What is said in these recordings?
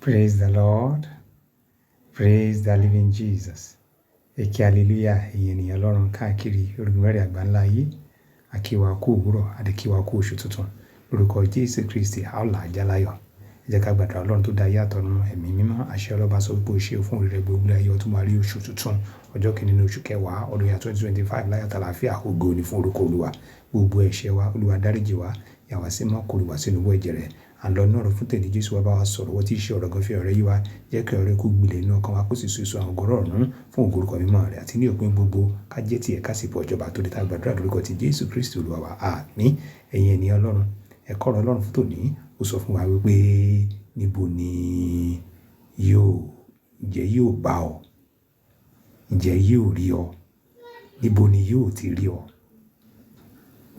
Praise the Lord. Praise the living Jesus. Ẹ ké hallelujah, ẹ̀yin ènìyàn Ọlọ́run káàkiri orígun mẹ́rin àgbáńlá ayé. A kí wa kú òwúrọ̀, a dẹ̀ kí wa kú oṣù tuntun. Lórúkọ Jésù Kristi, a ó là á já láyọ̀. Ẹ jẹ́ ká gbàdúrà. Ọlọ́run tó dá ayé àtọ̀run, ẹ̀mí mímọ́, àṣẹ ọlọ́ba sọ wípé o ṣé o fún orí rẹ gbogbo ayé ọtún máa rí oṣù tuntun. Ọjọ́ kìíní nínú oṣù kẹwàá, ọdún yà 2025 láyọ̀ àtàlàáfíà, ògo ni fún orúkọ Olúwa. Gbogbo ẹ̀ṣẹ̀ wa, Olúwa dáríjì wá, yà wá sí mọ́, kó wá sínú ìwọ ẹ̀jẹ̀ rẹ̀. À ń lọ nínú ọ̀rọ̀ fún tèmi. Jésù wá bá wa sọ̀rọ̀, wọ́n tí í ṣe ọ̀rọ̀ gan fi ọ̀rẹ́ yí wa. Jẹ́ kí ọ̀rẹ́ kó gbilẹ̀ inú ọkàn wa, kó sì so èso àwọn ọgọ́rọ̀ ọ̀run fún ògo orúkọ mímọ́ rẹ̀ àti ní òpin gbogbo ká jẹ́ tiẹ̀ ká sì bọ̀ ìjọba tó dé tá a gbàdúrà lórúkọ ti Jésù Kristi Olúwa wa. Àmín. Ẹ̀yin ènìyàn Ọlọ́run, ẹ̀kọ́ ọ̀rọ̀ Ọlọ́run fún tòní ó sọ fún wa wípé níbo ni yóò ǹjẹ́ yóò bá ọ? Ǹjẹ́ yóò rí ọ? Níbo ni yóò ti rí ọ?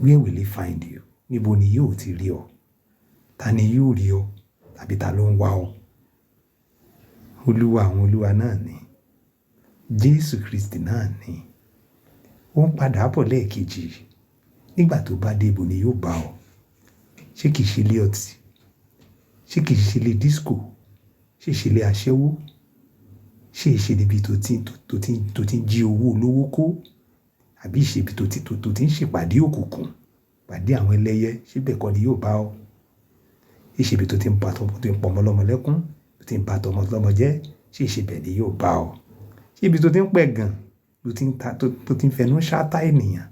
Where will he find you? Níbo ni yóò ti rí ọ? Ta ni yóò rí ọ? Tàbí ta ló ń wá ọ? Olúwa àwọn olúwa náà ni. Jésù Kristi náà ni. Ó ń padà bọ̀ lẹ́ẹ̀kejì. Nígbà tó bá dé, ibo ni yóò bá ọ? Ṣé kìí ṣe ilé ọtí? Ṣé kìí ṣe ilé disco? Ṣé ṣe ilé aṣẹ́wó? Ṣé ìṣe níbi tó ti ń jí owó olówó kó? Àbí ìṣe ibi tó ti ń ṣèpàdé òkùnkùn, pàdé àwọn ẹlẹ́yẹ, ṣé bẹ́ẹ̀ kọ́ ni yóò bá ọ? Ṣé ibi tó ti ń pa tó ti ń pọ̀ ọmọ lọ́mọ lẹ́kún, tó ti ń ba tọmọ lọ́mọ jẹ́, ṣé ìṣe bẹ́ẹ̀ ni yóò bá ọ? Ṣé ibi tó ti ń pẹ̀gàn, tó ti ń ta, tó ti ń fẹnu ṣáta ènìyàn,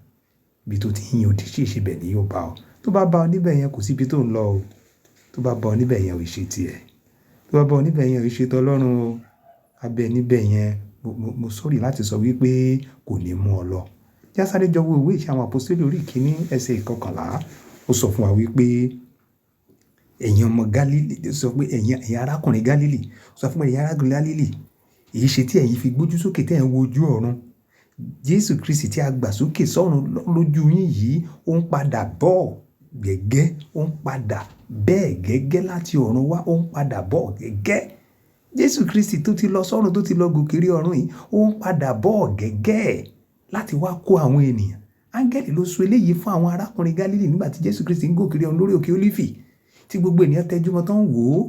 ibi tó ti ń yin odi, ṣé ìṣe bẹ́ẹ̀ ni yóò bá ọ? Tó bá bá ọ níbẹ̀ yẹn, kò sí ibi tó ń lọ o. Tó bá bá ọ níbẹ̀ yẹn, ò ṣe tiẹ̀. Tó bá bá ọ níbẹ̀ yẹn, ò ṣe tọlọ́run o. Abẹ níbẹ̀ yẹn, mo sorry láti sọ wípé kò ní mú ọ lọ. Já sáré jọ wo ìwé ìṣe àwọn àpọ́stélì orí ìkíní ẹsẹ̀ ìkọkànlá. Ó sọ fún wa wípé ẹ̀yin ọmọ Gálílì, sọ pé ẹ̀yin arákùnrin Gálílì, sọ fún ẹ̀yin arákùnrin Gálílì, èyí ṣe tí ẹ̀yin fi gbójú sókè tí ẹ̀ ń wo ojú ọ̀run. Jésù Kristi tí a gbà sókè sọ́run lójú yín yìí, ó ń padà bọ̀ gẹ́gẹ́, ó ń padà bẹ́ẹ̀ gẹ́gẹ́ láti ọ̀run wá, ó ń padà bọ̀ gẹ́gẹ́. Jésù Kristi tó ti lọ sọ́run, tó ti lọ gòkè rí ọ̀run yìí, ó ń padà bọ̀ gẹ́gẹ́ láti wá kó àwọn ènìyàn. Áńgẹ́lì ló sọ eléyìí fún àwọn arákùnrin Gálílì nígbà tí Jésù Kristi ń gòkè rí ọ̀run lórí òkè Ólífì, tí gbogbo ènìyàn tẹjúmọ́ tán wò ó.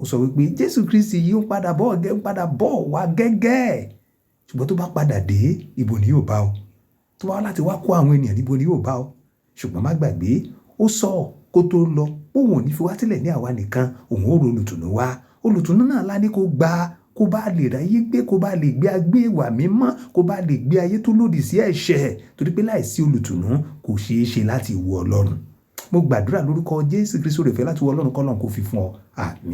Ó sọ wípé Jésù Kristi yìí ń padà bọ̀ gẹ́, ń padà bọ̀ wá gẹ́gẹ́. Ṣùgbọ́n tó bá padà dé, ibo ni yóò bá ọ? Tó bá wá láti wá kó àwọn ènìyàn, níbo ni yóò bá ọ? Ṣùgbọ́n má gbàgbé, ó sọ kó tó lọ, òun ò ní fi wá sílẹ̀ ní àwa nìkan, òun ó ro olùtùnú wá. Olùtùnú náà lá ní kó gba, kó bá lè ráyé gbé, kó bá lè gbé agbé ìwà mímọ́, kó bá lè gbé ayé tó lòdì sí ẹ̀ṣẹ̀. Torí pé láìsí olùtùnú kò ṣe é ṣe láti wu Ọlọ́run. Mo gbàdúrà lórúkọ Jésù Kristi, oore ọ̀fẹ́ láti wu Ọlọ́run kọ́ Ọlọ́run kó fi fún ọ. Àmín.